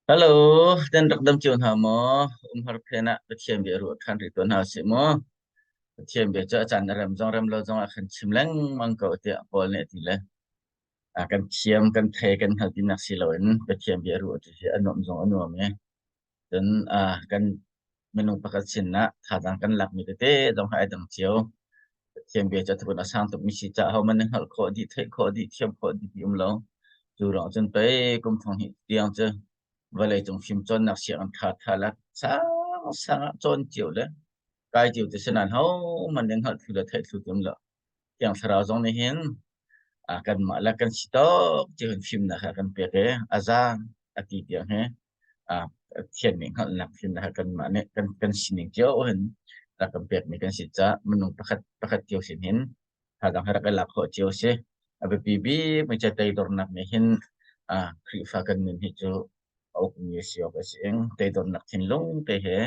Hello, nan rak dam cio hna maw? Umhar phen ah Pathian bia ruah ṭhan rih tuah hna usih mu. Pathian bia cu a caan a rem zong rem lo zong ah khan chim lengmang ko tiah Paul nih a ti le a kan thiam, kan thei, kan hngal tinak si loin Pathian bia ruah cu hi a nuamh zong a nuam i cun kan minung pakhat sinah thazaang kan lakmi tete zong hi ai dang cio. Pathian bia cu a thupun a sang tukmi si caah hohmanh nih hngalh khawh dih, theih khawh dih, thiam khawh dih ti um lo. Cu ruang cun pei kum thong hnih tiang cu vawleicung fimcawnnak sianginn ṭhaṭha le sangsang ah cawn cio le kai cio ti si nain hohmanh nih hngalh thlu le theih thlu ti um lo. Thiang Thlarau zong nih hin kanmah le kan si tawk cio hin fimnak a kan pek i a za a ti tiang hi Pathian nih hngalhnak fimnak kha kanmah nih kan, kan sining cio hin rak kan pekmi kan si caah minung pakhat pakhat cio sin hin thadang hi rak i lak khawh cio si. A biapi bik mi cu teidornak nih hin Khrihfa kan nun hi cu a ukmi a si awk a si ing. Teidornak thinlung te he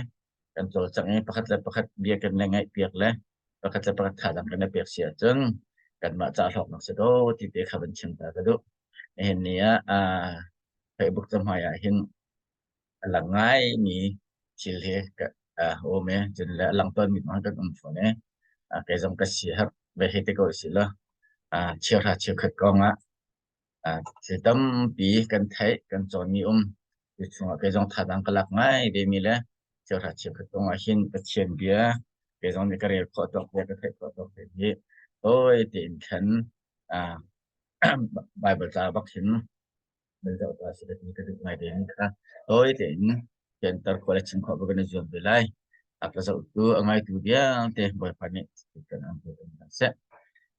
kan cawlcangh i pakhat le pakhat bia kan le ngaihpiak le pakhat le pakhat thadang kan i pek si ahcun kanmah ca hlawknak si ko ti te kha van chim ta ka duh. Nihin ni ah Facebook cahmai ah hin a lang ngaimi thil hi a um i cun le a lang tawnmi zong kan um fawn i kei zong ka siaherh ve hei ti ko usih law chiahra cheukhat kong ah thil tampi kan theih kan cawnmi um. Cu chungah kei zong thazaang ka lak ngai vemi le chiahra cheukhat kong ah hin Pathian bia kei zong nih ka rel khawh tawk le ka theih khawh tawk te hi tawi tein khan Baibal ca bak hin nan zoh ta si ti ka duh ngai te ni kha tawi tein fianter khawh le chim khawh kan i zuam ve lai. A ka zohtu a ngaitu vialte Bawipa nih kan an pe hna seh.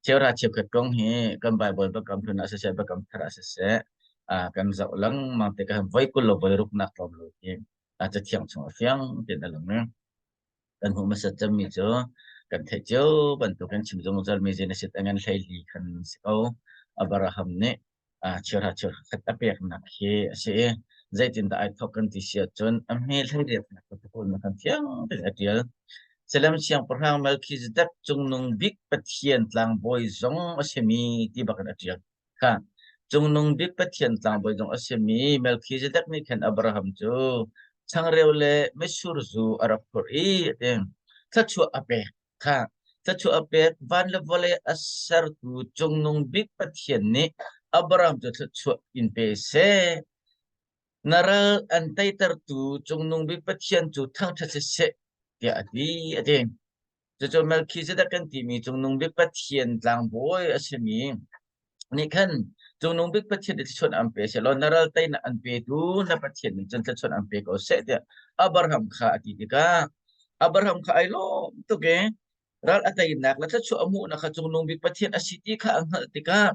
Cheuhra cheukhat kong hi kan Baibal biakam hlun ah siseh biakam thar ah siseh kan zoh lengmang tikah voi 20 le voi ruknak tlawm lo hi cathiang chung a fiang tein a lang. Kan hmuh hmasat cemmi cu kan theih cio bantukin chim zungzalmi Genesis a ngan 14 khan si ko. Abraham nih chiahra chiahra a peknak hi a si i zeitindah ai thawk kan ti si ahcun a hme 18nak ka kan fiang tein a ṭial. Salem siangpahrang Melchizedek cungnung bik Pathian tlangbawi zong a simi ti bakin a ṭial. Kha Cungnung bik Pathian tlangbawi zong a simi Melchizedek nih khan Abraham cu changreu le mitsur zu a rak phurh i a ti. Thluachuah a pek. Kha thluachuah a pek. Van le vawlei a sertu Cungnung bik Pathian nih Abraham cu thluachuah in pe seh. Na ral an teitertu Cungnung bik Pathian cu thangṭhat siseh, tiah a ti, a ti. Cucu Melchizedek kan timi Cungnung Bik Pathian tlangbawi a simi nih khan Cungnung Bik Pathian nih thluachuah an pe sehlaw na ral teinak an petu na Pathian nih cun thluachuah an pe ko seh tiah Abraham kha a ti tikah Abraham kha ai lawm tuk i ral a teinak le thluachuah a hmuhnak kha Cungnung Bik Pathian a si ti kha a hngalh tikah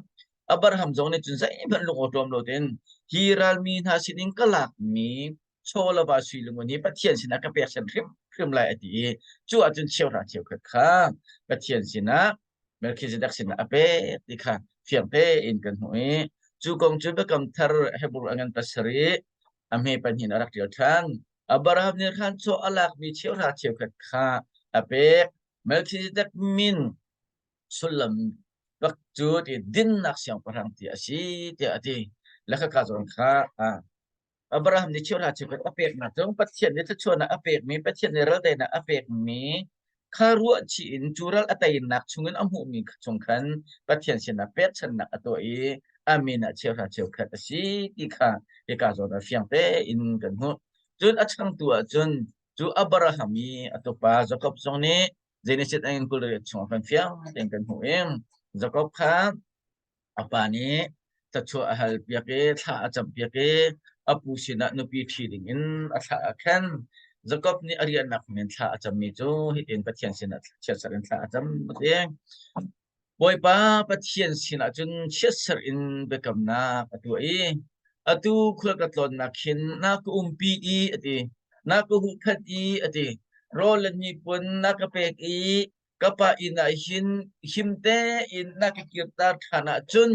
Abraham zong nih cun zeihmanh lungawṭawm lo tein hi ralmi hna sinin ka lakmi chaw le va sui lungun hi Pathian sinah ka pek sen hrimhrim lai a ti i cu ahcun cheuhra cheukhat kha Pathian sinah Melchizedek sinah a pek ti kha fiang tein kan hmuh i cu kong cu Biakam Thar Hebrew a ngan pasarih a hme pahnih a rak ṭial ṭhan. Abraham nih khan chaw a lakmi cheuhra cheukhat kha a pek. Melchizedek min sullam bak cu ti dinnak siangpahrang ti a si tiah a ti. Le khaka zawn kha Abraham nih cheuhra cheukhat a peknak cu Pathian nih thluachuahnak a pekmi, Pathian nih ralteinak a pekmi kha ruahchih in cu ral a teinak chungin a hmuhmi chung khan Pathian sinah pekchanhnak a tuah i a min ah cheuhra cheukhat a si ti kha hika zawn ah fiang tein kan hmuh. Cun a changtu ah cun cu Abraham i a tupa Jakob zong nih Genesis a 28 chung ah kan fiang tein kan hmuh i Jakob kha A pa nih thluachuah a halpiak i thla a campiak i a pu sinah nupi ṭhi dingin a thlah ah khan Jakob nih a riahnak hmun in thla a cammi cu hitin Pathian sinah chiatserh in thla a cam a ti. Bawipa Pathian sinah cun chiatserh in biakamnak a tuah i atu khual ka tlawnnak hin na ka umpi i a ti. Na ka huhphenh i a ti. Rawl le hnipuan na ka pek i ka pa inn ah hin him tein na ka kirter ṭhan ahcun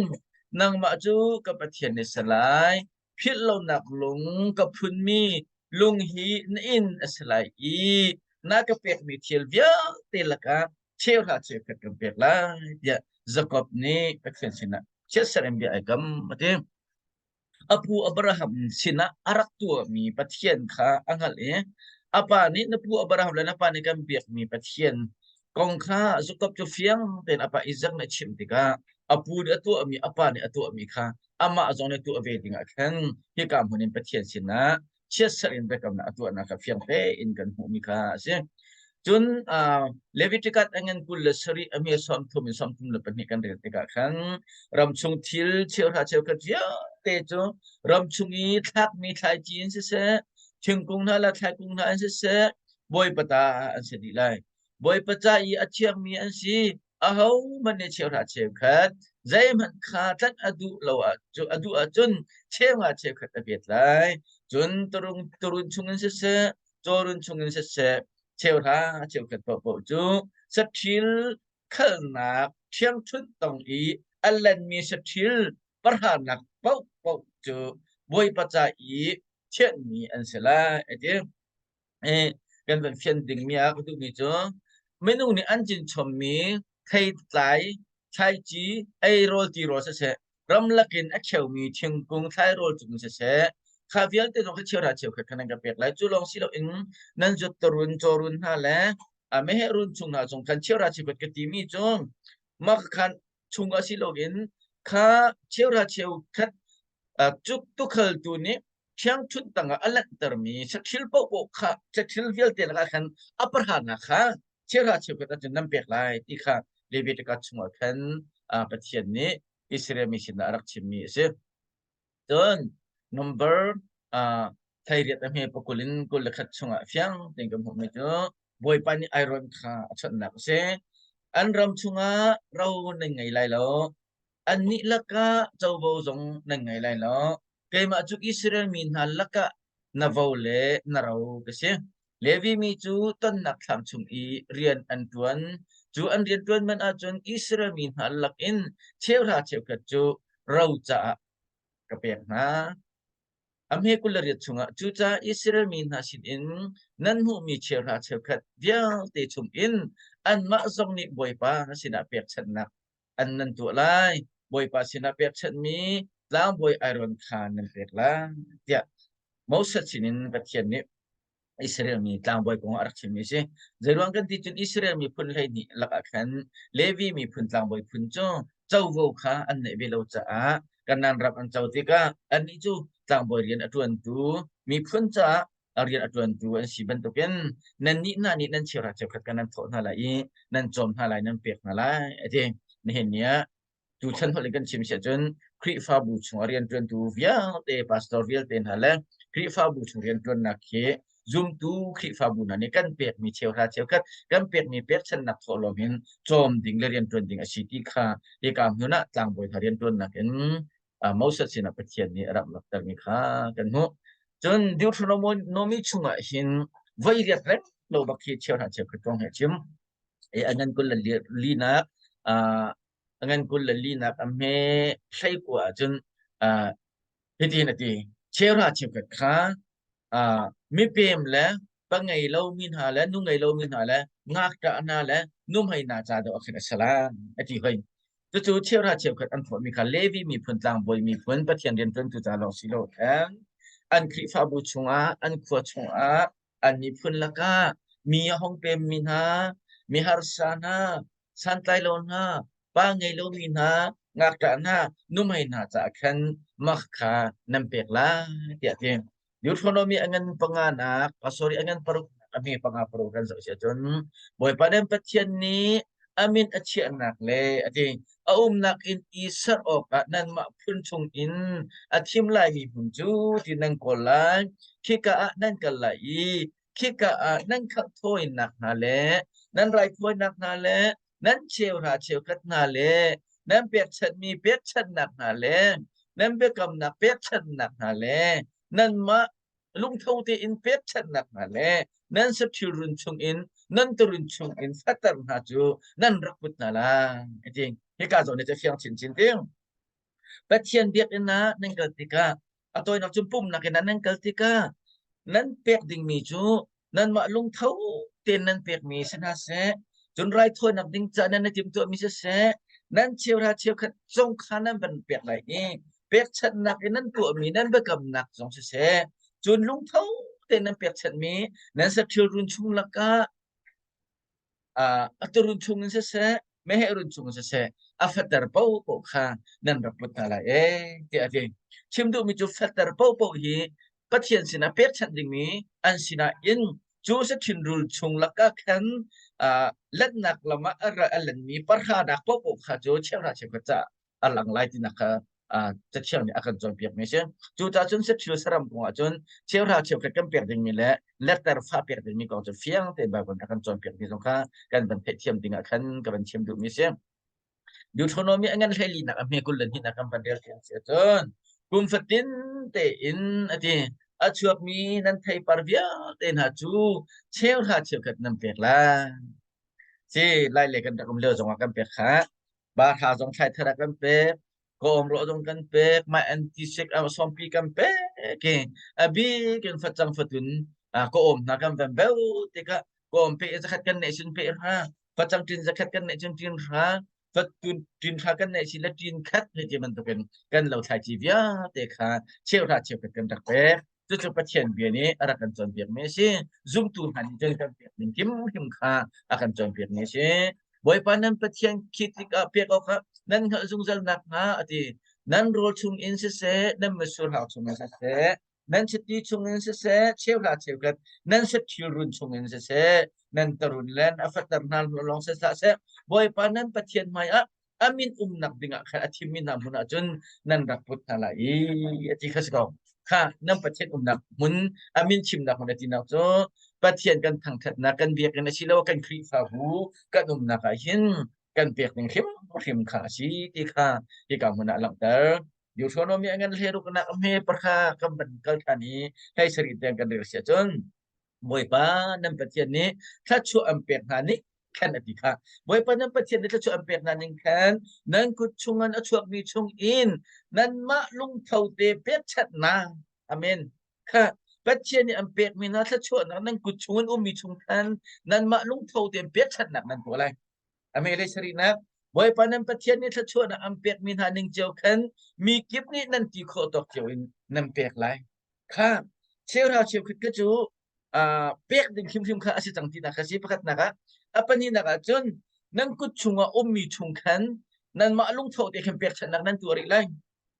nangmah cu ka Pathian na si lai. Philh lonak lung ka phunmi lung hi na inn a si lai i na ka pekmi thil vialte lakah cheuhra cheukhat kan pek lai tiah Jakob nih Pathian sinah chiatserh in bia ai kam a ti. A pu Abraham sinah a rak tuahmi Pathian kha a hngalh i a pa nih na pu Abraham le na pa nih kan biakmi Pathian kong kha Jakob cu fiang tein a pa Isaac nih a chimh tikah a pu nih a tuahmi a pa nih a tuahmi kha amah zong nih tuah ve dingah khan hika hmun in Pathian sinah chiatserh in biakamnak a tuahnak kha fiang tein kan hmuhmi kha a si. Cun Leviticus a ngan 27 a hme 30 in 32 kan rel tikah khan ramchung thil cheuhra cheukhat vialte cu ramchung i thlakmi thlaici in siseh, thingkung hna le thlaikung hna in siseh, Bawipa ta an si dih lai. Bawipa ca i a thiangmi an si. Ahohmanh nih cheuhra cheukhat zeihmanh kha tlanh a duh lo ah cu a duh ahcun cheunga cheukhat a pet lai. Cun turung turun chungin siseh, cawrun chungin siseh, cheuhra cheukhat paohpaoh cu saṭhil khalnak ṭhiangṭhunh tong i a lenmi saṭhil pahranak paohpaoh cu Bawipa ca i thianhmi an si lai, a ti. Kan van fian dingmi ah ka duhmi cu minung nih an cin chommi theitlai, thlaici, eirawl tirawl siseh, ramlak in a kheumi thingkung thlairawl cung siseh, kha vialte zong kha cheuhra cheukhat kha nan ka pek lai. Cu lawng si loin nan zuat tarun, cawrun hna le meheh run chung hna zong khan cheuhra cheukhat ka timi cu mah khan chung ah si loin kha cheuhra cheukhat tukhaltu nih ṭhiangṭhunh tangah a lanhtermi saṭhil paohpaoh kha saṭhil vialte lakah khan a pahranak kha chiahra cheukhat ahcun nan pek lai ti kha Leviticus chungah khan Pathian nih Israel mi sinah a rak chimmi a si. Cun number thlairiat a hme pakul in 21 chungah fiang tein kan hmuhmi cu Bawipa nih Aaron kha a chawnhnak a si. An ram chungah ro nan ngei lai lo. Annih lakah covo zong nan ngei lai lo. Keimah cu Israel mi hna lakah na vo le na ro ka si. Levi mi cu tonnak thlam chung i rian an ṭuan. Cu an rian ṭuan man ahcun Israel mi hna lakin cheuhra cheukhat cu ro caah ka pek hna. A hme 28 chungah cucaah Israel mi hna sinin nan hmuhmi cheuhra cheukhat vialte chungin anmah zong nih Bawipa sinah pekchanhnak an nan tuah lai. Bawipa sinah pekchanhmi tlangbawi Aaron kha nan pek lai tiah Moses sinin Pathian nih Israel mi tlangbawi kong a rak chimmi a si. Zeiruang kan ti cun Israel miphun 12 lakah khan Levi miphun tlangbawi phun cu covo kha an neih ve lo caah Kanaan ram an co tikah annih cu tlangbawi rian a ṭuantu miphun caah a rian a ṭuantu an si bantukin nannih hna nih nan cheuhra cheukhat kha nan thawh hna lai i nan cawm hna lai, nan pek hna lai, a ti. Nihin ni ah tuchan holh in kan chim si ahcun Khrihfabu chung a rianṭuantu vialte, pastor vialte hna le Khrihfabu chung rianṭuannak hi zumtu Khrihfabu hna nih kan pekmi cheuhra cheukhat, kan pekmi pekchanhnak thawhlawm hin cawm ding le rianṭuan ding a si ti kha hika hmun ah tlangbawi hna rianṭuannak in Moses sinah Pathian nih a rak langhtermi kha kan hmuh. Cun Deuteronomy chungah hin voi riat reng lo bak hi cheuhra cheukhat kong he a chim. A ngan 24nak a ngan 24nak a hme 19 ahcun hitin a ti cheuhra cheukhat kha mipem le pa ngei lomi hna le nu ngei lomi hna le ngakṭah hna le nuhmei hna ca deuh ah khin a si lai a ti hoi. Cucu cheuhra cheukhat an thawhmi kha Levi miphun tlangbawi miphun Pathian rianṭuantu ca lawng si lo khan an Khrihfabu chungah an khua chungah an miphun lakah mi a hung pemmi hna mi harsa hna santlai lo hna pa ngei lomi hna ngakṭah hna nuhmei hna caah khan mah kha nan pek lai tiah a ti. Deuteronomy a ngan panganak, sorry, a ngan paruk a hme panga paruk kan zoh si ahcun Bawipa nan Pathian nih a min a chiahnak le a ti a umnak inn i ser awkah nanmah phun chung in a thim laimi hmun cu ti nan kawl lai. Khika ah nan kal lai i khika ah nan khangh thawinak hna le nan raithawinak hna le nan cheuhra cheukhat hna le nan pekchanhmi pekchanhnak hna le nan biakamnak pekchanhnak hna le nanmah lungtho tein pekchanhnak hna le nan saṭhil run chungin nan turun chungin fater hna cu nan rak put hna lai. A ti. Hika zawn hi cu fiang chinchin ting. Pathian biakinn ah nan kal tikah a tawinak cun pumhnak inn ah nan kal tikah nan pek dingmi cu nanmah lungtho tein nan pekmi si hna seh, cun raithawinak ding caah nan i timhtuahmi siseh, nan cheuhra cheukhat zong kha nan van pek lai i Pekchanhnak in nan tuahmi nan biakamnak zong siseh, cun lungtho tein nan pekchanhmi nan saṭhil run chung lakah a turun chung in siseh, meheh run chung in siseh, a fater paohpaoh kha nan rak put hna lai ee, tiah a ti. Chim duhmi cu fater paohpaoh hi Pathian sinah pekchanh dingmi an sinah in cu saṭhin rul chung lakah khan lanhnak lam ah a lanmi pahranak paohpaoh kha cu cheuhra cheukhat caah a lang lai tinak kha Cathiang nih a kan cawnpiakmi a si. Cucaah cun saṭhil saram kong ahcun cheuhra cheukhat kan pek dingmi le letter fa pek dingmi kong cu fiang tein Baibal nih a kan cawnpiakmi zong kha kan van theihthiam ding ah khan ka van chim duhmi a si. Deuteronomy a ngan 14nak a hme 22nak kan van rel thiam si ahcun kum fatin tein a ti a chuakmi nan theipar vialte hna cu cheuhra cheukhat nan pek lai. Si lai le kan rak um lio zongah kan pek kha. Bahra zong thlai thar ah kan pek. Kawm rawh zong kan pek. Mah anti-sik sompi kan pek i a bik in facang fatun kawm hna kan van beu tikah kawm pe zakhat kan neih sin pe hra facang ṭin zakhat kan neih cun ṭin hra fatun ṭin hra kan neih si le ṭin khat hei ti bantukin kan lo thlaici vialte kha cheuhra cheukhat kan rak pek. Cucu Pathian bia nih a rak kan cawnpiakmi a si. Zumtu hna nih cun kan pek ning hrimhrim kha a kan cawnpiakmi a si. Bawipa nan Pathian khi tikah pek awkah nan hngalh zungzal nakhnga a ti. Nan rawl chungin siseh, nan mitsur hang chungin siseh, nan chiti chungin siseh, cheuhra cheukhat nan saṭhil run chungin siseh, nan tarun le a fater hna lawng siseh seh, Bawipa nan Pathian hmaiah a min umnak dingah khan a thimmi hna hmun ah cun nan rak put hna lai i a ti kha si ko. Kha nan Pathian umnak hmun, a min chimnak hmun a tinak cu Pathian kan thangṭhatnak, kan biakinn asiloah kan Khrihfabu kan umnak ah hin kan pek ding hrimhrim kha a si ti kha hika hmun ah a langhter. Deuteronomy a ngan hleiruknak a hme pakha kan van kal ṭhan i hei sarih tiang kan rel si ahcun Bawipa nan Pathian nih thluachuah an pek hna ning khan a ti kha. Bawipa nan Pathian nih thluachuah an pek hna ning khan nan kut chungin a chuakmi chungin nanmah lungtho te pekchanhnak amen kha Pathian nih an pekmi hna thluachuahnak nan kut chungin ummi chung khan nanmah lungtho tein pekchanhnak nan tuah lai. Ame le sarihnak Bawipa nan Pathian nih thluachuahnak an pekmi hna ning cio khan mi kip nih nan ti khawh tawk cio in nan pek lai. Kha cheuhra cheukhat kha cu pek ding hrimhrim kha a si cang tinak kha si pakhatnak ah. A pahnihnak ah cun nan kut chungah ummi chung khan nanmah lungtho te khan pekchanhnak nan tuah rih lai.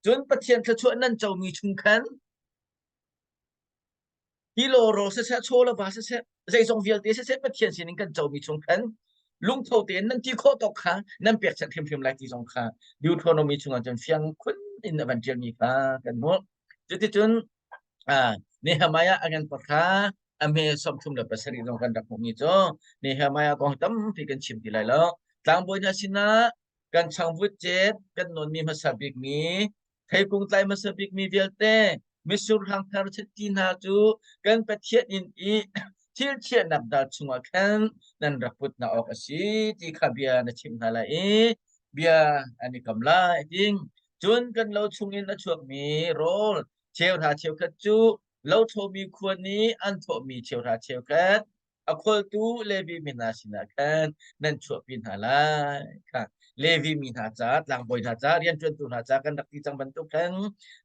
Cun Pathian thluachuah nan comi chung khan Hi lawraw siseh, chaw le va siseh, zeizong vialte siseh Pathian sinin kan comi chung khan lungtho tein nan ti khawh tawk kha nan pekchanh hrimhrim lai ti zong kha Deuteronomy chungah cun fiang khun in a van ṭialmi kha kan hmuh. Cuticun Nehemiah a ngan pakha a hme 37 zong kan rak hmuhmi cu Nehemiah kong tampi kan chim ti lai lo. Tlangbawi hna sinah kan changvut cet kan nawnmi hmasa bikmi Theikung tlai hmasa bikmi vialte mitsur hang thar chiti hna cu kan Pathian inn i thil chiahnak dal chungah khan nan rak put hna awk a si ti kha bia na chimh hna lai i bia an i kam lai a ti. Cun kan lo chungin a chuakmi rawl cheuhra cheukhat cu lothlomi khua nih an thawhmi cheuhra cheukhat a kholtu Levi mi hna sinah khan nan chuahpi hna lai. Kha Levi mi hna ca, tlangbawi hna ca, rianṭuantu hna ca kan rak ti cang bantuk khan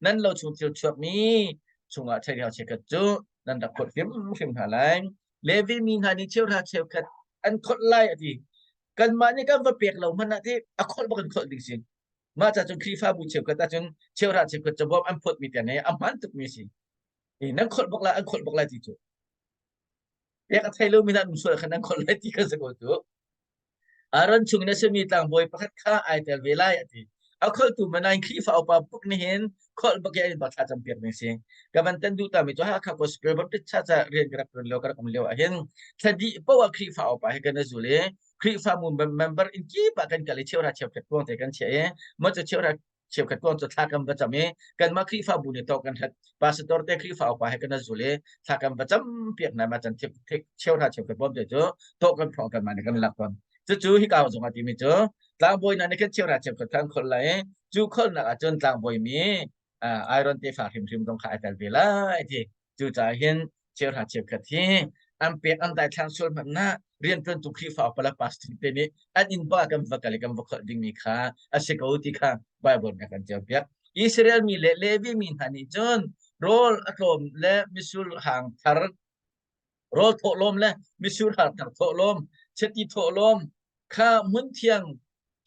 nan lo chung thil chuakmi chungah ṭheriau cheukhat cu nan rak phorh hrimhrim hna lai. Levi mi hna nih cheuhra cheukhat an kholh lai a ti. Kanmah nih kan va pek lo hmanh ah ti a kholh bak in kholh ding si. Mah ca cun Khrihfabu cheukhat ahcun cheuhra cheukhat cabawm an phawtmi tiang hi a hmaan tukmi a si. Nan kholh bak lai, an kholh bak lai ti cu. Pek a thei lomi nan um sual khan nan kholh lai ti kha si ko cu. Aaron chung in a simi tlangbawi pakhat kha ai tel ve lai a ti. A kholhtu manain Khrihfa upa buk nih hin kholh bak in bak thla campiak ding si. Ka van tan duh tami cu Hakha Gospel Baptist Church ah rian ka rak tuan lio ka rak um lio ah hin thla dih poah ah Khrihfa upa he kan i zul i Khrihfa member in kip ah kan kal i cheuhra cheukhat kuang te kan chiah i maw cu cheuhra cheukhat kong cu thla kan va cam i kanmah Khrihfabu nih tawk kan hlat pastor te Khrihfa upa he kan zul i thla kan va cam piak hna ma can cheuhra cheukhat bawm te cu tawk kan phlong kan mah nih kan lak tawn. Cucu hika zong ah timi cu tlangbawi hna nih khan cheuhra cheukhat kha an kholh lai i cu kholhnak ah cun tlangbawi mi Iron tefa hrimhrim zong kha ai tel ve lai ti. Cucaah hin cheuhra cheukhat hi an pek an daithlang sual hmanh nah rianṭuantu Khrihfa upa le pastor te nih an inn pa kan va kal i kan va kholh dingmi kha a si ko ti kha Bible nih a kan cawnpiak. Israel mi le Levi mi hna nih cun rawl a tlawm le mitsur hang thar rawl thawhlawm le mitsur hang thar thawhlawm chiti thawhlawm kha hmunthiang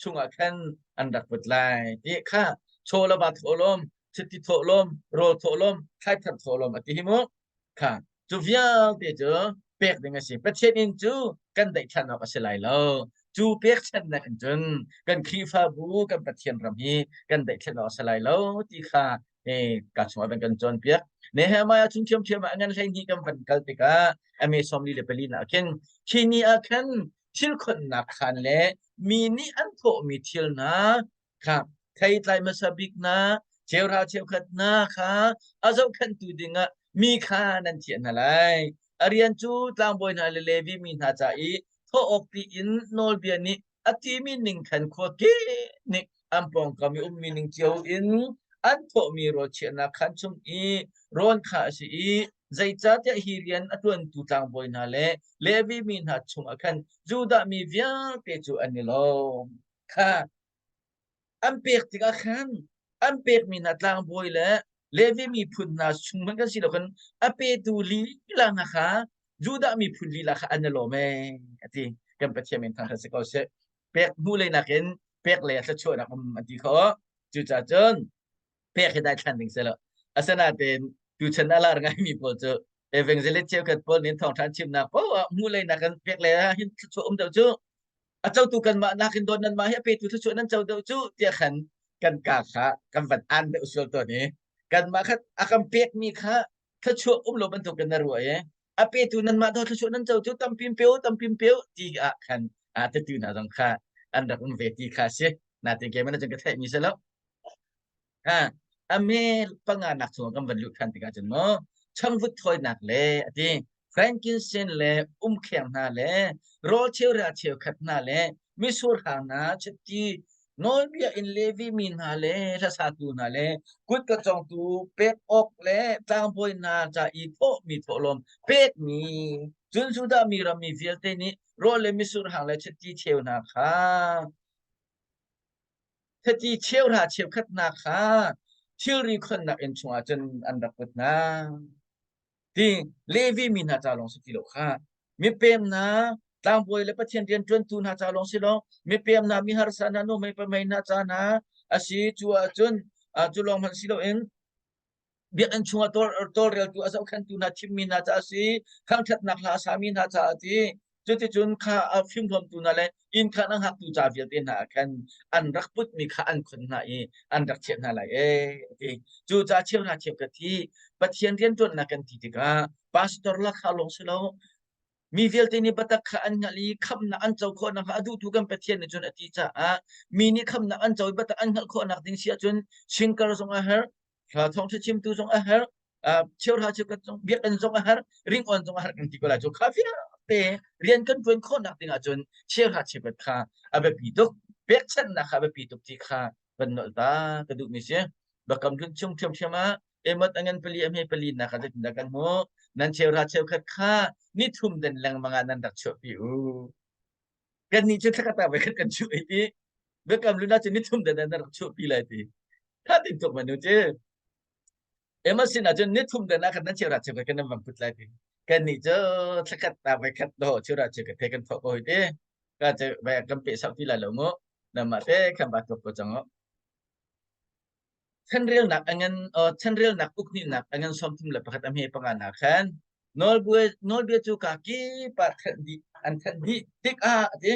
chungah khan an rak put lai ti kha chaw le va thawhlawm chiti thawhlawm rawl thawhlawm thlaithar thawhlawm a ti hi mu. Kha cu vialte cu pek ding a si. Pathian inn cu kan daihthlan awk a si lai lo. Cu pekchanhnak in cun kan Khrihfabu kan Pathian ram hi kan daihthlan awk a si lai lo ti kha ka chungah van kan cawnpiak. Nehemiah chung ṭhiamṭhiam ah a ngan 12 kan van kal tikah a me 44 ah khin khi ni ah khan thil khonnak khaan le mi nih an thawhmi thil hna kha theitlai hmasa bik hna cheuhra cheukhat hna kha a zohkhenhtu dingah mi kha nan thiah hna lai. A rian cu tlangbawi hna le Levi mi hna ca i thawh awk tiin nawlbia nih a timi ning khan khua kip nih an pawngkam i ummi ning cio in an thawhmi rawl chiahnak khaan chung i rawn kha a si i zeicahtiah hi rian a ṭuantu tlangbawi hna le Levi mi hna chungah khan Judah mi vialte cu an i lawm. Kha an pek tikah khan an pekmi hna tlangbawi le Levi miphun hna chung hmanh kan si lo khan a petu lila hna kha Judah miphun lila kha an i lawm ee a ti. Kan Pathian min thangṭhat si ko seh. Pek hnu lei nakin pek lei ah thluachuahnak um an ti kho. Cucaah cun pek hi daithlan ding si lo. Asinain tuchan a lar ngaimi pawl cu evangelist cheukhat pawl nih thawngṭha an chimnak paoh ah hmu lei nakin pek lei ah hin thluachuah um deuh cu a cotu kanmah nakin dawt nanmah hi a petu thluachuah nan co deuh cu tiah khan kan ka kha kan van aan deuh sual tawn i kanmah kha a kan pekmi kha thluachuah um lo bantuk in na ruah i a petu nanmah dawt thluachuah nan co cu tampin peu tampin peu ti ah khan a tatu hna zong kha an rak um ve ti kha si natin keimah na cun ka theihmi si lo. Ha, a me panganak chungah kan van luh ṭhan tikah cun maw changvut thawinak le a ti frankincense le umkheng hna le rawl cheuhra cheukhat hna le mitsur hang hna chiti nawlbia in Levi mi hna le hlasatu hna le kutka cawngtu pek awk le tlangbawi hna ca i thawhmi thawhlawm pekmi cun Judah mi rammi vialte nih rawl le mitsur hang le chiti cheu hna kha Hiti cheuhra cheukhat hna kha thilri khonnak inn chungah cun an rak put hna. Ti Levi mi hna ca lawng si ti lo kha. Mipem hna, tlangbawi le Pathian rianṭuantu hna ca lawng si lo, mipem hna, miharsa hna, nuhmei pamei hna ca hna a si. Cu ahcun cu lawng hmanh si loin biakinn chungah tawlreltu a zohkhenhtu hna thimmi hna caah a si, thangṭhatnak hla a sami hna caah a ti. Cuticun kha a fimhlawmtu hna le inn khan a hngaktu ca vialte hna ah khan an rak putmi kha an khon hna i an rak chiah hna lai ee a ti. Cu ca cheu hna cheu ka thi Pathian rianṭuannak kan ti tikah pastor lakha lawng si lo, Mi vialte nih biatak kha an hngalh i khamhnak an co khawh nakhnga a duhtu kan Pathian nih cun a ti caah mi nih khamhnak an co i biatak an hngalh khawhnak ding si ahcun singkar zong a herh, thawngṭha chimtu zong a herh, cheuhra cheukhat zong biakinn zong a herh, ringawn zong a herh kan ti ko lai cu. Kha vialte rian kan ṭuan khawhnak ding ahcun cheuhra cheukhat kha a biapi tuk, pekchanhnak kha a biapi tuk ti kha van nolh ta ka duhmi si. Biakam hlun chung ṭhiamṭhiam ah Emot a ngan pali a hme pali nak ah zeitindah kan hmuh? Nan cheuhra cheukhat kha ni thum den lengmang ah nan rak chuahpi u. Kannih cu thlakhat ah voikhat kan chuah i ti. Biakam hlun ah cun ni thum den ah nan rak chuahpi lai ti. Tha tin tuk manu cu. Emot sin ah cun ni thum den ah khan nan cheuhra cheukhat kan nan van put lai ti. Kannih cu thlakhat ah voikhat do cheuhra cheukhat he kan thawh ko hi ti. Ka cu kan pe sau ti lai lo mu. Namah te khan ba tuk ko cang u. Chanrelnak a ngan chanrelnak ukhnihnak a ngan 31 a hme panga na khan nawlbia nawlbia cu ka kip ah thanh dih an thanh dih tikah a ti.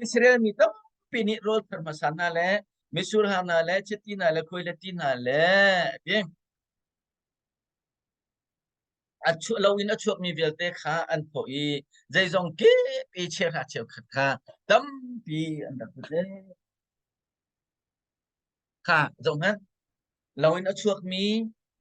Israel mi tampi nih rawl thar hmasa hna le mitsur hang hna le chiti hna le khuailati hna le a ti. A chuah loin a chuakmi vialte kha an thawh i zeizong kip i cheuhra cheukhat kha tampi an rak put. Kha zohhmanh, lo in a chuakmi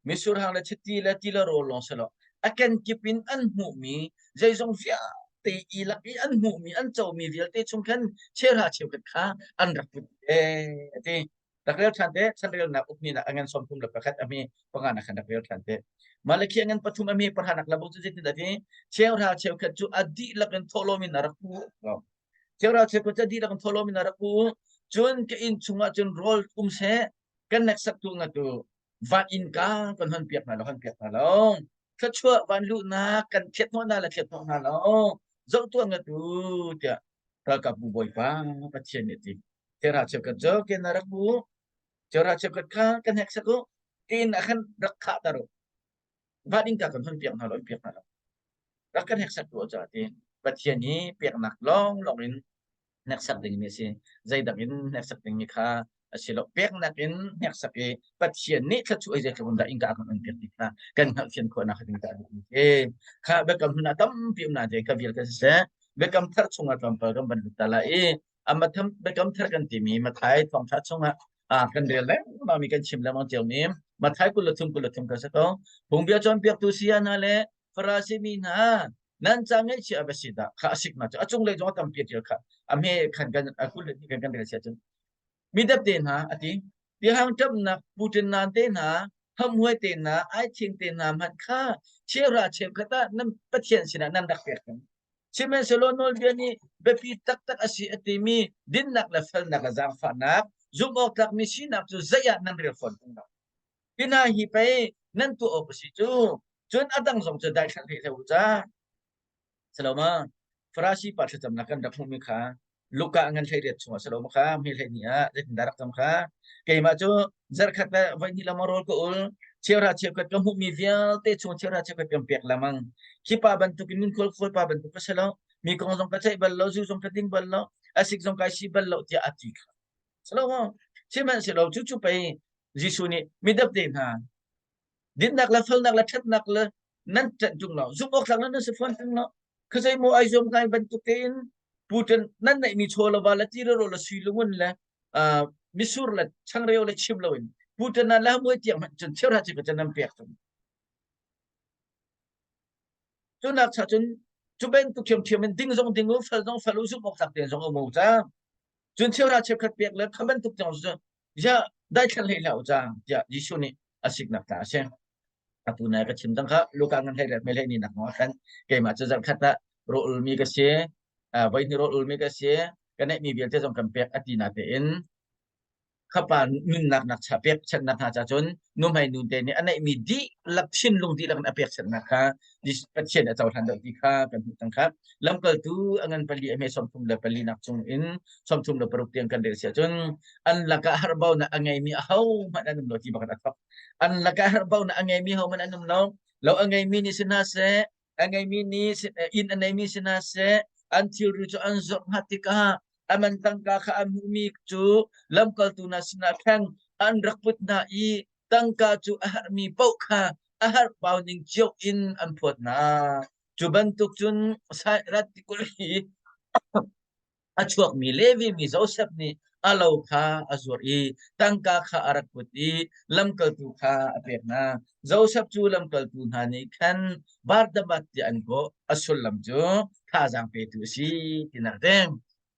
mitsur hang le chiti le ti le rawl lawng si lo, a kenkip in an hmuhmi zeizong vialte i lak i an hmuhmi an comi vialte chung khan cheuhra cheukhat kha an rak put ve, a ti. Rak rel ṭhan te, chanrelnak ukmi-nak a ngan 31 a hme panganak khan rak rel ṭhan te. Malakhi a ngan pathum a hme pahranak le bu cu zeitindah ti? Cheuhra cheukhat cu a dihlak in thawhlawm in a rak pu. Cheuhra cheukhat cu a dihlak in thawhlawm in a rak pu. Cun ka inn chungah cun rawl um seh. Kan hneksak tu nga tu van innka kan hon piak hna lo, hon piak hna lo. Thluachuah van luhnak kan thiat hnawh hna le thiat hnawh hna lo. Zoh tuah nga tu tiah ralkapbu bawipa Pathian nih a ti. Tera cheukhat cu ken na rak bu, tera cheukhat kha kan hneksak u, tiin ah khan rak khahter u. Van innka kan hon piak hna lo, piak hna lo. Rak kan hneksak tu ca ti. Pathian hi peknak lawnglawng in hneksak dingmi a si. Zeidang in hneksak dingmi kha a si lo. Peknak in hneksak i Pathian nih thluachuah i zeitluk in dah innka a kan on piak ti kha kan hngalhthiam khawhnak ding dah duhmi si. Kha biakam hlun ah tampi um nain kha vial kan siseh biakam thar chungah tlawmpal kan van lut ta lai i a biakam thar kan timi Mathai thawngṭha chungah kan rel lengmang mi kan chim lengmang ciomi Mathai 23 23 ka si ko. Phungbia cawnpiaktu saya hna le Farasi mi hna nan ca ngaihchia a va si dah kha a siknak cu a cunglei zong a tampi a ṭial kha a hme khan kan a kul le kan kan rel sia cun mi depde hna a ti tihang ṭamnak puṭin nan te hna hamhuai te hna aithing te hna hmanh kha cheuhra cheukhat ah nan Pathian sinah nan rak pek cang sihmanhsehlaw nawlbia nih biapi taktak a si a timi dinnak le felnak le zaangfahnak zumh awk tlakmi sinak cu zei ah nan rel fawn ṭung lo Hi hna hi pei nan tuah awk a si cu. Cun a dang zong cu daithlan hlei hlah u ca. Saloma, Farasi pa thlacamnak kan rak hmuhmi kha Luka ngan 18 chungah saloma kha hme 12 ah zeitindah rak cam kha keimah cu zarkhat le voihnih lama rawl ka ul cheuhra cheukhat ka hmuhmi vialte chung cheuhra cheukhat kan pek lamang khi pa bantuk in ngunkhual khawl pa bantuk ka si lo mi kong zong ka ceih bal lo zu zong ka ding bal lo a sik zong kai si bal lo tiah a ti kha Silo sihmanhsehlaw cucu pei Jesuh nih midapte hna dinnak le felnak le ṭhatnak le nan ṭanh ṭung lo zumh awk tlak nan si fawn ṭung lo khuazei maw ai zuam ngai bantuk tein puṭin nan neihmi chaw le va le ti le rawl le sui le ngun le misur le changreu le chim loin puṭin nan le hamuai tiang hmanh cun cheuhra cheuhra cun nan pek cun cu nak cha cun cu bantuk ṭhiamṭhiam in ding zong ding u fel zong fel u zumh awk tlak tein zong um u ca Cun cheuhra cheukhat pek le kha bantuk tiang cu ziah daithlan hlei hlah u ca tiah Jesuh nih a siknak ta a si. Atu nai ka chim cang kha Luka ngan hlei le hme hlei ni nak ah khan keimah cu zarhkhat ah rawl ulmi ka si, voihnih rawl ulmi ka si, ka neihmi vialte zong kan pek a ti na tein khapa nunnak nak cha pekchanhnak hna cha cun nuhmei nu te nih a neihmi dihlak thinlung dihlak in a pekchanhnak kha Pathian a cohlan deuh ti kha kan hmuh cang kha. Lamkaltu a ngan pali a hme 34 nak chung in 36 tiang kan rel si ahcun an lakah harbaunak a ngeimi ahohmanh an um lo ti bak in a thok. An lakah harbaunak a ngeimi hohmanh an um lo. Lo a ngeimi nih si hna seh, a ngeimi nih inn a neimi si hna seh, an thilri cu an zawrh hnga tikah a man tangka kha an hmuhmi cu lamkaltu hna sinah khan an rak put hna i tangka cu a herhmi paoh kha a herhbau ning cio in an phawt hna. Cu bantuk cun Sairat tikulh i a chuakmi Levi mi Josef nih a lo kha a zuar i tangka kha a rak put i lamkaltu kha a pek hna. Josef cu lamkaltu hna nih khan Barnabas tiah an kawh. A sullam cu thazaang petu a si tinak a ti.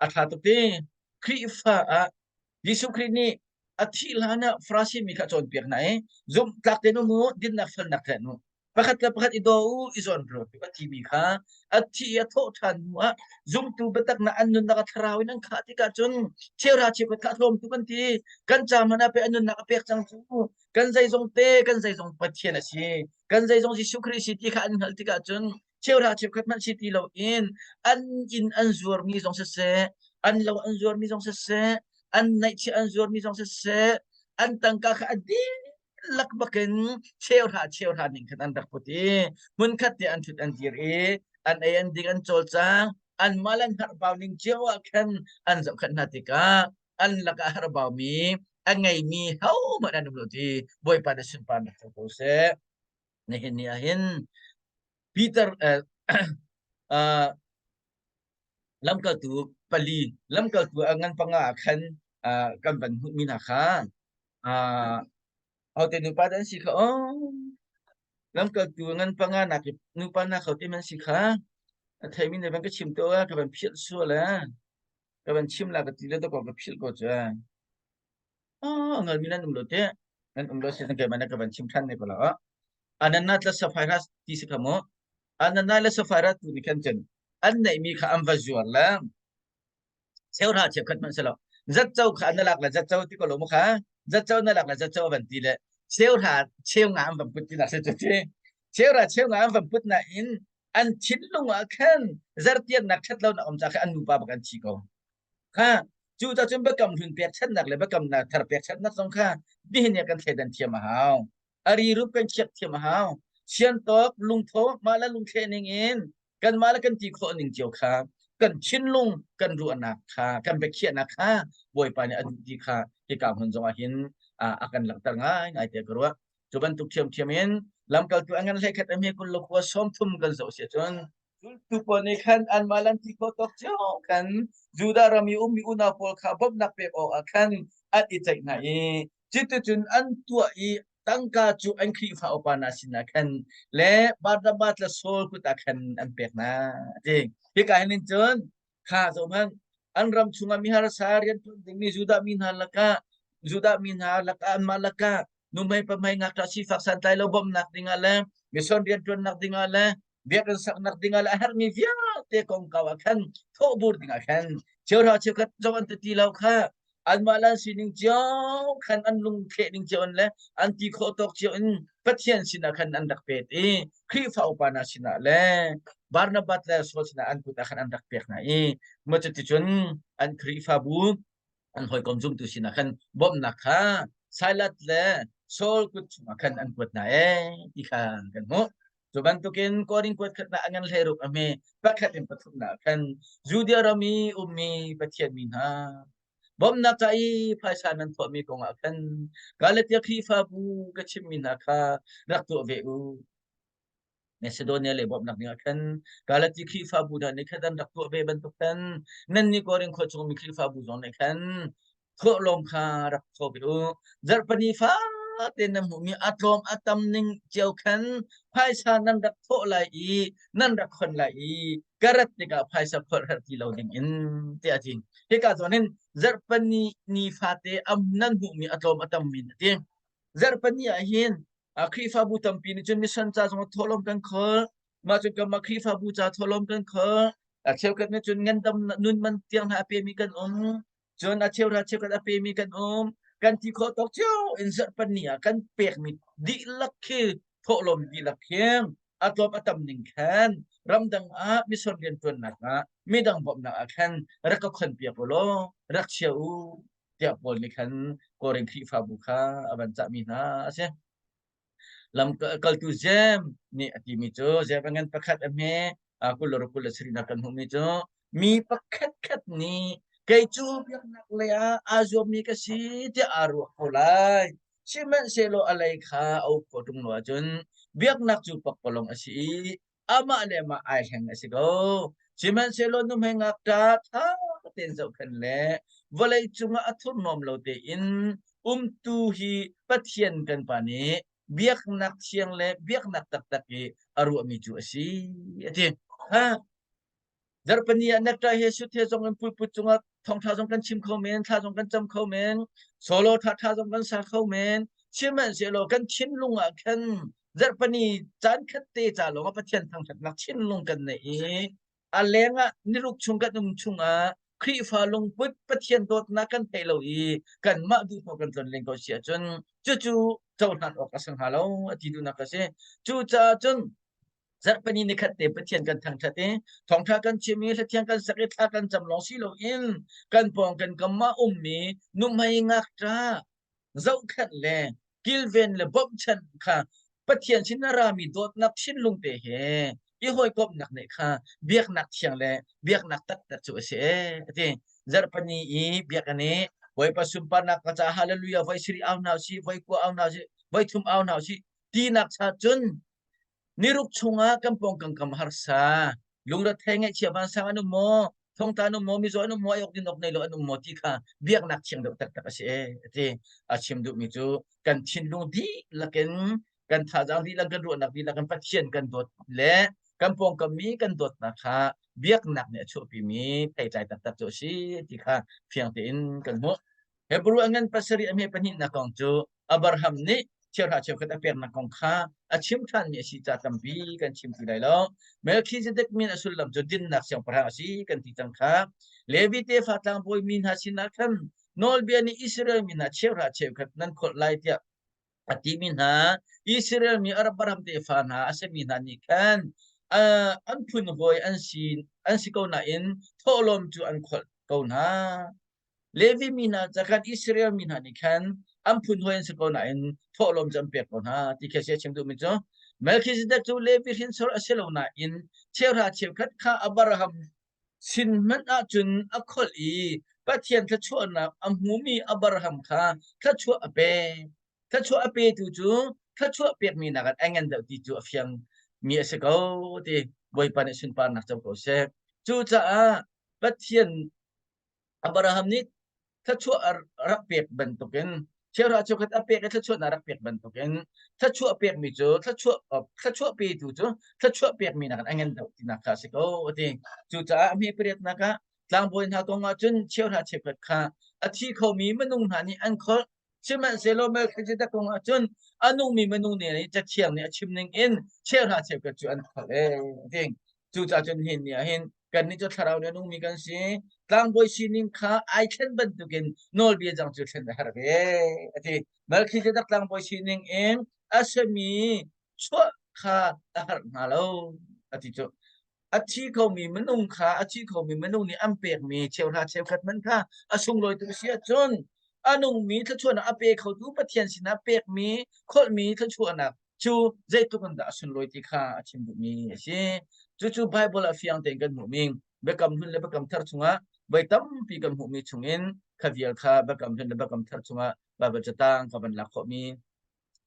A ṭha tuk ti. Khrihfa ah Jesuh Khrih nih a thih hlan ah Farasi mi kha a cawnpiak hna i zumhtlak tein um u, dinnak felnak tlen u. Pakhat le pakhat i daw u, i zawn ruat u a timi kha a thi i a thawh ṭhan hnu ah zumtu biataknak an nunnak a thlarau in an khah tikah cun cheuhra cheukhat kha a tlawm tuk an ti. Kan ca hmanh ah pei a nunnak a pek cang cu. Kan zeizong te, kan zeizong Pathian a si. Kan zeizong Jesuh Khrih si ti kha an hngalh tikah cun cheuhra cheukhat hmanh si ti loin an inn an zuarmi zong siseh, an lo an zuarmi zong siseh, an neihchiah an zuarmi zong siseh, an tangka kha a dihlak bakin cheuhra cheuhra ning khan an rak put i hmunkhat te an ṭhut an dir i an ei an ding an cawlcang anmah le an herhbau ning cio ah khan an zohkhenh hna tikah an lakah herhbaumi a ngeimi hohmanh an um lo ti Bawipa na sunparnak co ko seh. Nihin ni ah hin Peter lamkaltu pali lamkaltu a ngan panga ah khan kan van hmuhmi hna kha hote nupa dah an si kha oh lamkaltu ngan panga nak i nupa nak hote man si kha a theimi ne van ka chim to ka van philh sual eh ka van chim la ka ti le to ko ka philh ko cu Ah, ngalmi nan um lo te. Nan um lo si nan keimah na ka van chim ṭhan ne ko la. Anana tla Sapphira ti si kha mu. Anana le Sapphira tu nih khan cun an neihmi kha an va zuar le cheuhra cheukhat hmanh si lo. Zatco kha an lak le zatco ti ko lo mu kha. Zatco na lak le zatco van ti le cheu hra cheu nga an van put ti nak se cu ti. Cheu hra cheu nga an van put na in an thinlung ah khan zartiannak ṭhat lonak um ca kha an nupa bak an thi ko. Kha cu ca cun biakam hlun pekchanhnak le biakam thar pekchanhnak zong kha nihin ah kan thleidan thiam a hau. A rirup kan khiak thiam a hau. Siantawk lungtho mah le lungthleh ning in kanmah le kan ti khawh ning cio kha kan thinlung kan ruahnak kha kan biakhiahnak kha Bawipa nih a duh ti kha hika hmun zong ah hin a kan langhter ngaingai tiah ka ruah. Cu bantuk ṭhiamṭhiam in lamkaltu a ngan hleikhat a hme 20 le khua 30 kan zoh si ahcun zultu pawl nih khan anmah lan ti khawh tawk cio khan Judah ram i ummi unau pawl kha bawmhnak pek awkah khan an i ceih hna i cuticun an tuah i tangka cu an Khrihfa upa hna sinah khan le Barnabas le Saul kut ah khan an pek hna a ti. Hika hin cun kha zohhmanh an ram chungah miharsa rianṭuan dingmi Judah mi hna lakah Judah mi hna lakah anmah lakah nuhmei pahmei ngakṭah sifak santlai lo bawmhnak dingah le mission rianṭuannak dingah le biakinn saknak dingah le a herhmi vialte kongkau ah khan thawhbur dingah khan cheuhra cheukhat zong an ti lo kha anmah le an sining cio khan an lungthleh ning cio in le an ti khawh tawk cio in Pathian sinah khan an rak pet i Khrihfa upa hna sinah le Barnabas le Saul sinah an kut ah khan an rak pek hna i maw cuticun an Khrihfabu an hawikom zumtu sinah khan bawmhnak kha Silas le Saul kut chungah khan an kuat hna ee ti kha kan hmuh. Cu bantukin Korin kuat khatnak a ngan hleiruk a hme pakhat in pathumnak khan Judea ram i ummi Pathian mi hna bawmhnak ca i phaisa nan thawhmi kongah khan Galatia Khrihfabu ka chimmi hna kha rak tuah ve u. Macedonia lei bawmhnak dingah khan Galati Khrihfabu hna nih khan an rak tuah ve bantuk khan nannih Korin khua chungmi Khrihfabu zong nih khan thawhlawm kha rak thaw ve u. Zarhpini fate nan hmuhmi a tlawm a tam ning cio khan phaisa nan rak thawh lai i nan rak khon lai i ka rat tikah phaisa kholh herh ti lo ding in tiah a ti. Hika zawn hin zarhpini ni fate am nan hmuhmi a tlawm a tam min a ti. Zarhpini ah hin Khrihfabu tampi nih cun mission ca zong thawhlawm kan khol. Mah cu kanmah Khrihfabu ca thawhlawm kan khol. A cheukhat nih cun ngandam nun man tiang hna a pemi kan um. Cun a cheuhra cheukhat a pemi kan um. Kan ti khawh tawk cio in zarhpani ah kan pekmi dihlak khi thawhlawm dihlak khi a tlawm a tam ning khan ramdang ah mission rianṭuannak ah midang bawmhnak ah khan rak ka khon piak u law rak chia u tiah Paul nih khan Korin Khrihfabu kha a van cahmi hna a si. Lamkaltu Jeim nih a timi cu Jeim a ngan pakhat a hme 27 kan hmuhmi cu mi pakhat khat nih kei cu biaknak lei ah aa zuammi ka si tiah aa ruah ko lai. Sihmanhsehlaw a lei kha a uk khawh ṭung lo ahcun biaknak cu pakpalawng a si i amah le amah ai hleng a si ko. Sihmanhsehlaw nuhmei ngakṭah ṭha tein zohkhenh le vawlei cungah a thurhnawm lo tein umtu hi Pathian kan Pa nih biaknak thiang le biaknak taktak i a ruahmi cu a si, a ti. Ha Zarhpini ah necktie he suit he zong in pulput cungah thawngṭha zong kan chim kho men, thla zong kan cam kho men, solo ṭhaṭha zong kan sa kho men. Sihmanhsehlaw kan thinlung ah khan zarhpini caan khat te ca lawng ah Pathian thangṭhatnak thinlung kan neih i a leng ah niruk chung kan um chungah Khrihfa lungput Pathian dawtnak kan theih lo i kanmah duhpaoh kan tlonlen ko si ahcun cucu cohlan awk a si hnga lo a ti duhnak a si. Cucaah cun Zarhpini nikhat te Pathian kan thangṭhat i thawngṭha kan chim i hlathiang kan sak i thla kan cam lawng si loin kan pawng kan kam ah ummi nuhmei ngakṭah zohkhenh le kilven le bawmhchanh kha Pathian sin a rami dawtnak thinlung te he i hawikomhnak nih kha biaknak thiang le biaknak taktak cu a si ee a ti. Zarhpini i biakinn i Bawipa sunparnak ka caah hallelujah voi sarih au hna usih, voi kua au hna usih, voi thum au hna usih tinak cha cun Niruk chungah kan pawngkam kam harsa, lungrethei ngaihchia vansang an um maw, thongtla an um maw, mizaw an um maw, ai awk din awk nei lo an um maw ti kha biaknak thiang deuh taktak a si ee a ti. A chim duhmi cu kan thinlung dihlak in kan thazaang dihlak kan ruahnak dihlak in Pathian kan dawt le kan pawngkam mi kan dawtnak kha biaknak nih a chuahpimi theitlai taktak cu a si ti kha fiang tein kan hmuh. Hebrew a ngan pasarih a hme pahnihnak kong cu Abraham nih cheuhra cheukhat a peknak kong kha a chim ṭhanmi a si ca tampi kan chim ti lai lo. Melchizedek min a sullam cu dinnak siangpahrang a si kan ti cang kha. Levi tefa tlangbawi mi hna sinah khan Nawlbia nih Israel mi hna cheuhra cheukhat nan kholh lai tiah a timi hna Israel mi Abraham tefa hna a simi hna nih khan an phun hawi an si ko nain thawhlawm cu an kholh ko hna. Levi mi hna ca khan Israel mi hna nih khan an phun hawi an si ko nain thawhlawm cu an pek ko hna ti khi a si a chim duhmi cu. Melchizedek cu Levi hrinsor a si lo nain cheuhra cheukhat kha Abraham sin hmanh ahcun a kholh i Pathian thluachuahnak a hmumi Abraham kha thluachuah a pek. Thluachuah a petu cu thluachuah pekmi nakin a ngan deuh ti cu a fiang mi a si ko ti Bawipa nih sunparnak co ko seh. Cucaah Pathian Abraham nih thluachuah a rak pek bantukin cheuhra cheukhat a pek i thluachuahnak rak pek bantukin thluachuah pekmi cu thluachuah thluachuah petu cu thluachuah pekmi nakin a ngan deuh tinak kha a si ko a ti. Cucaah a hme pariatnak ah tlangbawi hna kong ah cun cheuhra cheukhat kha a thi khomi minung hna nih an kholh. Sihmanhsehlaw Melchizedek kong ah cun a nungmi minung nih Cathiang nih a chim ning in cheuhra cheukhat cu an kholh ee a ti. Cucaah cun hin ni ah hin kannih cu thlarau nih a nungmi kan si. Tlangbawi sining kha ai thlen bantukin nawlbia cang cu thlen a herh ve a ti. Melchizedek tlangbawi sining in a sami chuah kha a harh hna lo a ti cu. A thi khomi minung kha a thi khomi minung nih an pekmi cheuhra cheukhat hmanh kha a sunglawi tuk si ahcun a nungmi thluachuahnak a pe khotu Pathian sinah pekmi kholhmi thluachuahnak cu zeitluk in dah a sunlawi ti kha a chim duhmi a si. Cucu Baibal ah fiang tein kan hmuhmi Biakam Hlun le Biakam Thar chungah voi tampi kan hmuhmi chungin kha vial kha Biakam Hlun le Biakam Thar chungah Baibal catang ka van lak khawhmi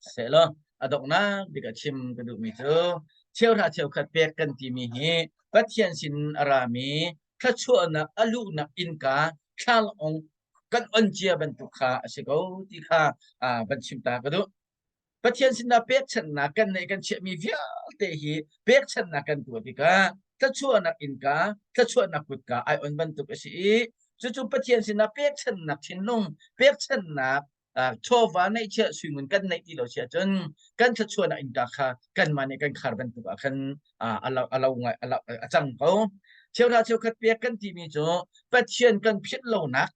sehlaw a donghnak bik a chim ka duhmi cu cheuhra cheukhat pek kan timi hi Pathian sin a rami thluachuahnak a luhnak innka thlalong kan on cia bantuk kha a si ko ti kha van chim ta ka duh. Pathian sinah pekchanhnak kan neih kan chiahmi vialte hi pekchanhnak kan tuah tikah thluachuahnak innka, thluachuahnak kutka ai on bantuk a si i cucu Pathian sinah pekchanhnak thinlung, pekchanhnak chawva neihchiah suingun kan neih ti lo si ahcun kan thluachuahnak innka kha kanmah nih kan khar bantuk ah khan a lo a lo ngai a cang ko. Cheuhra cheukhat pek kan timi cu Pathian kan philh lonak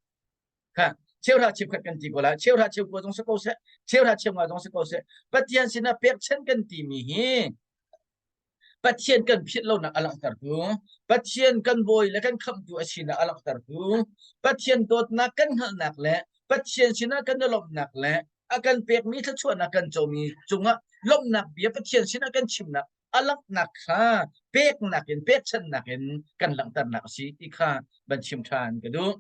kha cheuhra cheukhat kan ti ko lai cheuhra cheukua zong si ko seh cheuhra cheunga zong si ko seh Pathian sinah pekchanh kan timi hi Pathian kan philh lonak a langhtertu Pathian kan bawi le kan khamhtu a sinak a langhtertu Pathian dawtnak kan hngalhnak le Pathian sinah kan i lawmhnak le a kan pekmi thluachuahnak kan comi cungah lawmhnak bia Pathian sinah kan chimnak a langhnak kha peknak in pekchanhnak in kan langhternak a si ti kha van chim ṭhan ka duh.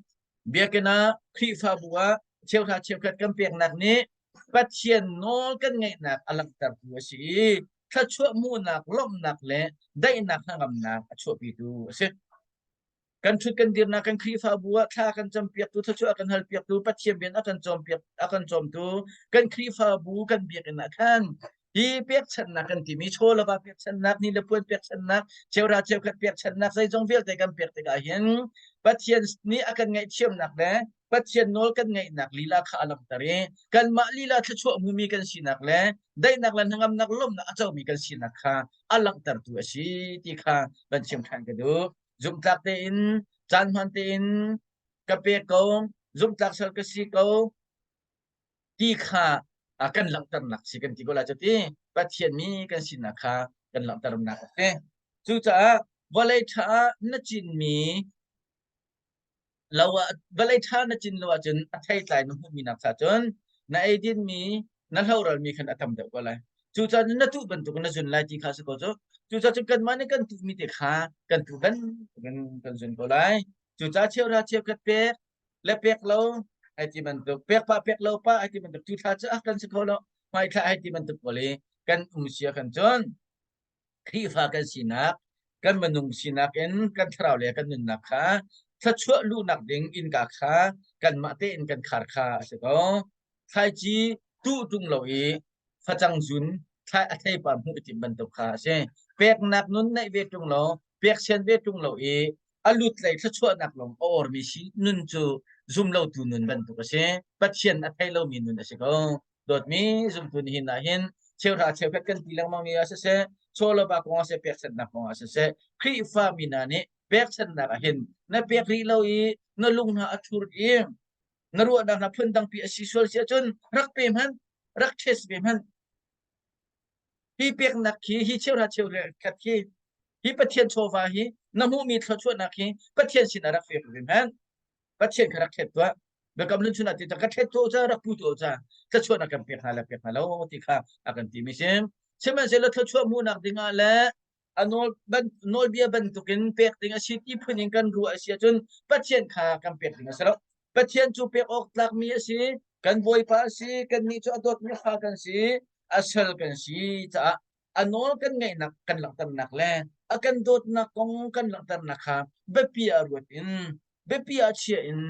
Biakinn ah Khrihfabu ah cheuhra cheukhat kan peknak nih Pathian nawl kan ngaihnak a langhtertu a si i thluachuah hmuhnak, lawmhnak le daihnak hnangamnak a chuahpitu a si. Kan ṭhut kan dirnak kan Khrihfabu ah thla kan campiaktu, thluachuah a kan halpiaktu, Pathian rian a kan cawmpiak a kan cawmtu kan Khrihfabu kan biakinn ah khan Hi pekchanhnak kan timi chawlava pekchanhnak, ni le puan pekchanhnak, cheuhra cheukhat pekchanhnak zeizong vialte kan pek tikah hin Pathian nih a kan ngaihthiamnak le Pathian nawl kan ngaihnak lila kha a langhter i kanmah lila thluachuah hmumi kan sinak le daihnak le hnangamnak lawmhnak a comi kan sinak kha a langhtertu a si ti kha van chim ṭhan ka duh. Zumhtlak tein, caan hmaan tein ka pek ko, zumhtlak sal ka si ko, ti kha kan langhternak si kan ti ko lai cu ti Pathian mi kan sinak kha kan langhternak a si. Cucaah vawlei ṭha ah na cinmi lo ah vawlei ṭha na cin lo ahcun a theitlai na hmuhmi nak cha cun na eidinmi na hloralmi khan a tam deuh ko lai. Cucaah na tuh bantuk na zun lai ti kha si ko cu. Cucaah cun kanmah nih kan tuhmi te kha kan tuh bantukin kan zun ko lai. Cucaah cheuhra cheukhat pek le pek lo ai ti bantuk pek pa pek lo pa ai ti bantuk tu thla cu ah kan si kho lo hmai thla ai ti bantuk pawl i kan um sia kan cun Khrihfa kan sinak kan minung sinak in kan thlarau le kan nunnak kha thluachuah luhnak ding innka kha kanmah tein kan khar kha a si ko thlaici tuh tung lo i facang zun thlai a theipar hmuh i timh bantuk kha a si. Peknak nun neih ve ṭung lo, peksian ve ṭung lo i a lutlei thluachuahnak lawng a ormi si nun cu zumlotu nun bantuk a si. Pathian a thei lomi nun a si ko. Dawtmi zumtu nihin ah hin cheuhra cheukhat kan ti lengmang mi ah siseh, chawlava kong ah siseh, pekchanhnak kong ah siseh, Khrihfa mi hna nih pekchanhnak ah hin na pek rih lo i na lung hna a thur i. Na ruahnak na phun dangpi a si sual si ahcun rak pe hmanh, rak test ve hmanh. Hi peknak khi hi cheuhra cheuhra khat khi hi Pathian chawva hi na hmuhmi thluachuahnak hi Pathian sinah rak pek ve hmanh. Pathian kha rak thlet tuah. Biakam hlun chungah ti ka thlet tuah ca rak pu tuah ca thluachuahnak kan pek hna le pek hna lo ti kha a kan timi si. Sihmanhsehlaw thluachuah hmuhnak dingah le a nawl ban, nawlbia bantukin pek ding a si ti phun in kan ruah a si ahcun Pathian kha kan pek ding a si lo. Pathian cu pek awk tlakmi a si, kan Bawipa a si, kannih cu a dawtmi fa kan si, a sal kan si caah a nawl kan ngaihnak kan langhternak le a kan dawtnak kong kan langhternak kha biapi ah ruat in biapi ah chia in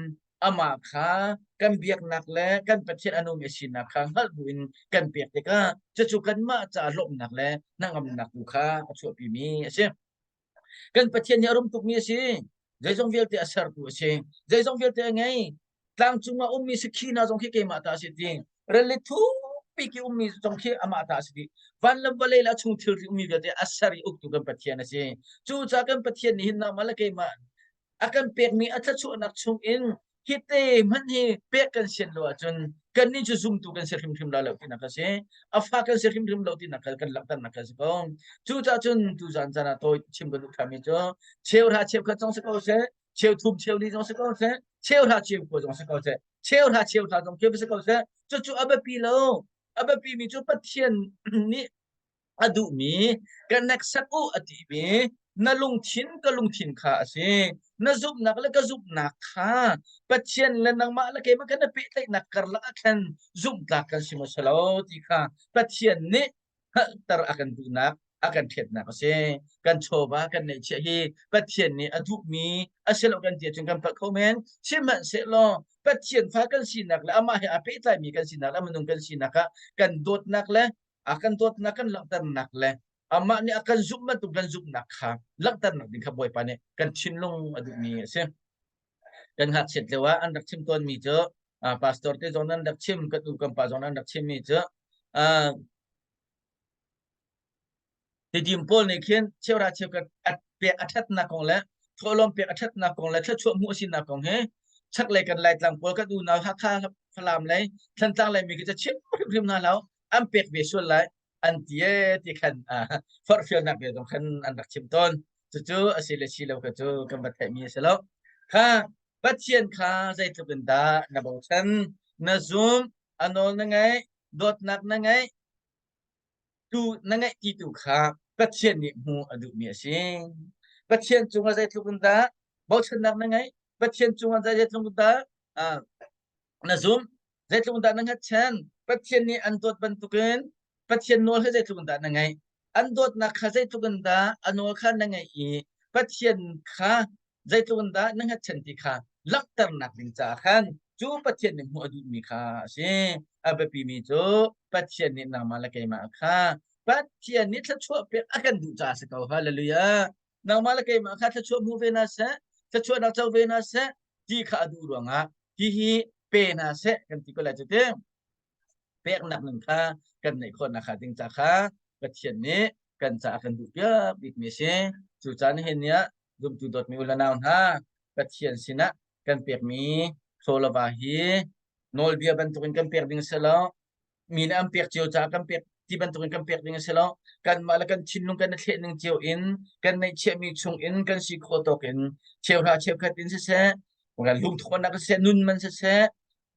amah kha kan biaknak le kan Pathian a nungmi a sinak kha hngalh buin kan pek tikah cucu kanmah caah lawmhnak le hnangamnak tu kha a chuahpimi a si. Kan Pathian hi a rum tukmi a si. Zeizong vialte a sertu a si. Zeizong vialte a ngei. Tlangcung ah ummi sakhi hna zong khi keimah ta a si ti. Rili thukpi ki ummi zong khi amah ta a si ti. Van le vawlei le a chung thilri ummi vialte a ser i uktu kan Pathian a si. Cucaah kan Pathian nih hin nangmah le keimah a kan pekmi a thluachuahnak chungin hi te hmanh hi pek kan sian lo ahcun kannih cu zumtu kan si hrimhrim la lo tinak a si. A fa kan si hrimhrim lo tinak kha kan langhternak kha si ko. Cucaah cun tuzan caan ah tawi chim ka duh ṭhanmi cu cheuhra cheukhat zong si ko seh, cheuthum cheuli zong si ko seh, cheuhra cheukua zong si ko seh, cheuhra cheuhra zong khi si ko seh, cucu a biapi lo. A biapimi cu Pathian nih a duhmi ka hneksak u a timi na lungthin ka lungthin kha a si. Na zumhnak le ka zumhnak kha Pathian le nangmah le keimah kan i pehtlaihnak karlak ah khan zumhtlak kan si maw si lo ti kha Pathian nih hngalhter a kan duhnak a kan ṭhiatnak a si. Kan chawva kan neihchiah hi Pathian nih a duhmi a si lo kan ti ahcun kan palh kho men. Sihmanhsehlaw Pathian fa kan sinak le amah he aa pehtlaimi kan sinak le a minung kan sinak ah kan dawtnak le a kan dawtnak kan langhternak le amah nih a kan zumh bantuk kan zumhnak kha langhternak ding kha Bawipa nih kan thinlung a duhmi a si. Kan ngakchiat lio ah an rak chim tawnmi cu pastor te zong nan rak chim kan u kan pa zong nan rak chimmi cu Tidim pawl nih khin cheuhra cheukhat a pek a ṭhatnak kong le thawhlawm pek a ṭhatnak kong le thluachuah hmuh a sinak kong hi chaklei kan Laitlang pawl kan unau Hakha Falam lei Thantlang lei mi khi cu chim hrimhrim hna lo an pek ve sual lai an ti ee ti khan forhfialnak bia zong khan an rak chim tawn. Cucu a si le si lo kha cu kan va theihmi a si lo. Kha Pathian kha zeitluk in dah na bochan, na zum, a nawl na ngaih, dawtnak na ngeih, tu na ngeih ti tu kha Pathian nih hmuh a duhmi a si. Pathian cungah zeitluk in dah bochannak na ngeih? Pathian cungah zeitluk in dah na zumh? Zeitluk in dah na hngatchan? Pathian nih an dawt bantukin Pathian nawl kha zeitluk in dah na ngeih? An dawtnak kha zeitluk in dah a nawl kha na ngeih i Pathian kha zeitluk in dah na hngatchan ti kha langhternak ding caah khan cu Pathian nih hmuh a duhmi kha a si. A biapimi cu Pathian nih nangmah le keimah kha Pathian nih thluachuah pek a kan duh caah a si ko. Hallelujah. Nangmah le keimah kha thluachuah hmu ve hna seh, thluachuahnak co ve hna seh ti kha a duh ruangah hihi pe hna seh kan ti ko lai cu ti. Peknak nun kha kan neih khawh nakhnga ding ca kha Pathian nih kan caah kan duhpiak bikmi a si. Cucaah nihin ni ah zumtu dawtmi u le nau hna Pathian sinah kan pekmi chaw le va hi nawlbia bantukin kan pek ding a si lo. Mi nih an pek cio caah kan pek ti bantukin kan pek ding a si lo. Kanmah le kan thinlung kan i thleh ning cio in kan neihchiahmi chung in kan si khawh tawk in cheuhra cheukhat in siseh, lungthawhnak siseh, nun man siseh,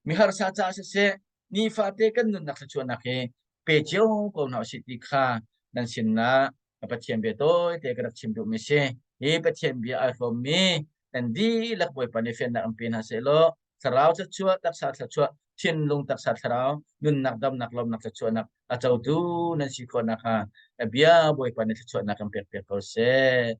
mi harsa caah siseh nifate kan nunnak thluachuahnak hi pe cio ko hna usih ti kha nan sinah Pathian bia tawite ka rak chim duhmi si. Hi Pathian bia ai hrawmmi nan dihlak Bawipa nih fiannak an pe hna sehlaw thlarau thluachuah, taksa thluachuah, thinlung taksa thlarau, nunnak damnak lawmnak thluachuahnak a cotu nan si khawh nakhnga bia Bawipa nih thluachuahnak kan pek piak ko seh.